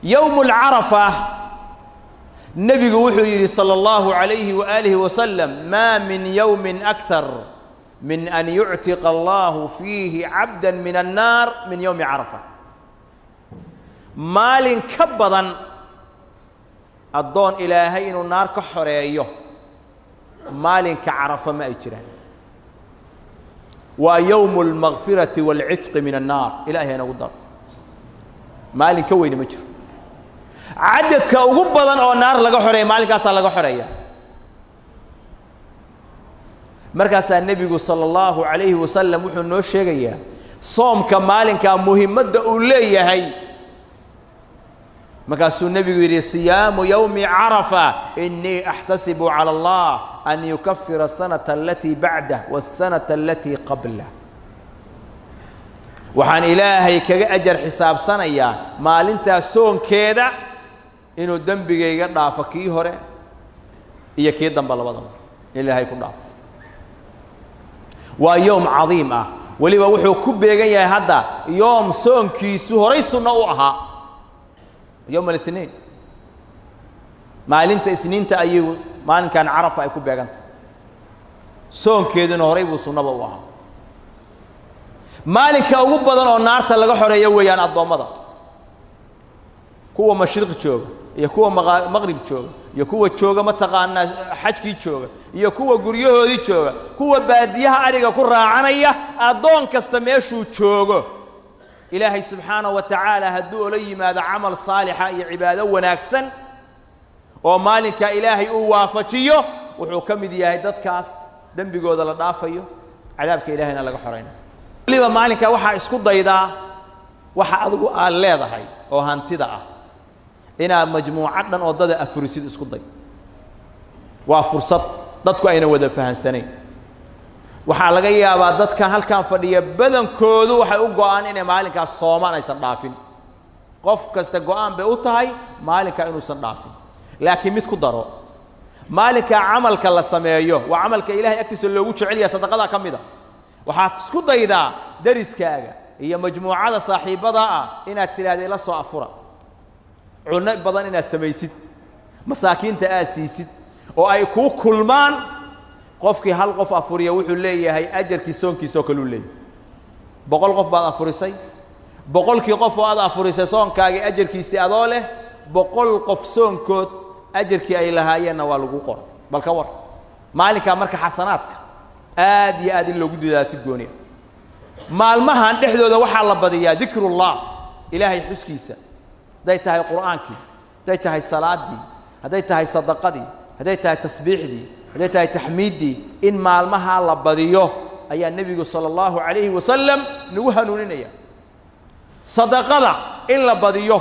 Yowmu alcarafa nebigu wuxuu yidhi sala allahu calayhi waaalihi wasalam: "Maa min yowmin akthar min an yuctiqa allahu fiihi cabda min annaar min yowmi Carafa." Maalin ka badan addoon Ilaahay inuu naar ka xoreeyo maalinka Carafa ma ay jiraan. Waa yowmu almakfirati waalcitqi min annaar. Ilahay inagu daro. Maalin ka weyne ma jiro. Cadadka ugu badan oo naar laga xoreeya maalinkaasaa laga xoreeya. Markaasaa nebigu sala allahu calayhi wasalam wuxuu noo sheegayaa soomka maalinkaa muhimadda uu leeyahay. Markaasuu nebigu yidhi: "Siyaamu yowmi Carafa inii axtasibu cala Allah an yukafira asanata alatii bacdah waالsanata alatii qablah." Waxaan Ilaahay kaga ajar xisaabsanayaa maalintaas soonkeeda inuu dembigayga dhaafo, kii hore iyo kii dambe labadaba Ilaahay ku dhaafo. Waa yoom cadiim ah. Weliba wuxuu ku beegan yahay hadda yoom soonkiisu horay sunno u ahaa, yowm alithniin, maalinta Isniinta ayuu maalinkan Carafa ay ku beegantahay. Soonkeeduna horay buu sunnaba u ahaa. Maalinka ugu badan oo naarta laga xoreeyo weeyaan addoommada, kuwa mashriq jooga iyo kuwa maqrib jooga iyo kuwa jooga mataqaanaa xajkii jooga iyo kuwa guryahoodii jooga, kuwa baadiyaha adhiga ku raacanaya, addoon kasta meeshuu joogo, Ilaahay subxaanahu wa tacaala hadduu ola yimaado camal saalixa iyo cibaado wanaagsan oo maalinkaa Ilaahay uu waafajiyo, wuxuu ka mid yahay dadkaas dembigooda la dhaafayo, cadaabka Ilahayna laga xoraynayo. Weliba maalinkaa waxaa isku daydaa waxa adigu aad leedahay oo hantida ah inaad majmuuco dhan oo dada afurisid. Isku day. Waa fursad dadku ayna wada fahansanayn. Waxaa laga yaabaa dadkan halkan fadhiya badankoodu waxay u go'aan inay maalinkaas soomaan, aysan dhaafin. Qof kasta go'aan bay u tahay maalinkaa inuusan dhaafin. Laakiin mid ku daro: maalinkaa camalka la sameeyo waa camalka Ilahay agtiisa loogu jecel yahay. Sadaqadaa ka mid a. Waxaad isku daydaa deriskaaga iyo majmuucada saaxiibbada ah inaad tidhahda: "Ila soo afura." Cunno badan inaad samaysid, masaakiinta aad siisid oo ay kuu kulmaan. Qofkii hal qof afuriya wuxuu leeyahay ajarkii soonkiisa oo kale uu leeyahay. 100 qof baad afurisay, 100-kii qof oo aad afurisay soonkaagii ajarkiisii adoo leh, 100 qof soonkood ajarkii ay lahaayeenna waa lagu qoray. Bal ka war maalinkaa! Marka xasanaadka aad iyo aad in loogu didaa si gooniya. Maalmahan dhexdooda waxaa la badiyaa dikrullah, Ilaahay xuskiisa, hadday tahay Qur'aankii, hadday tahay salaaddii, hadday tahay sadaqadii, hadday tahay tasbiixdii, hadday tahay taxmiiddii. In maalmahaa la badiyo ayaa nebigu sala allahu calayhi wasalam nagu hanuuninaya. Sadaqada in la badiyo.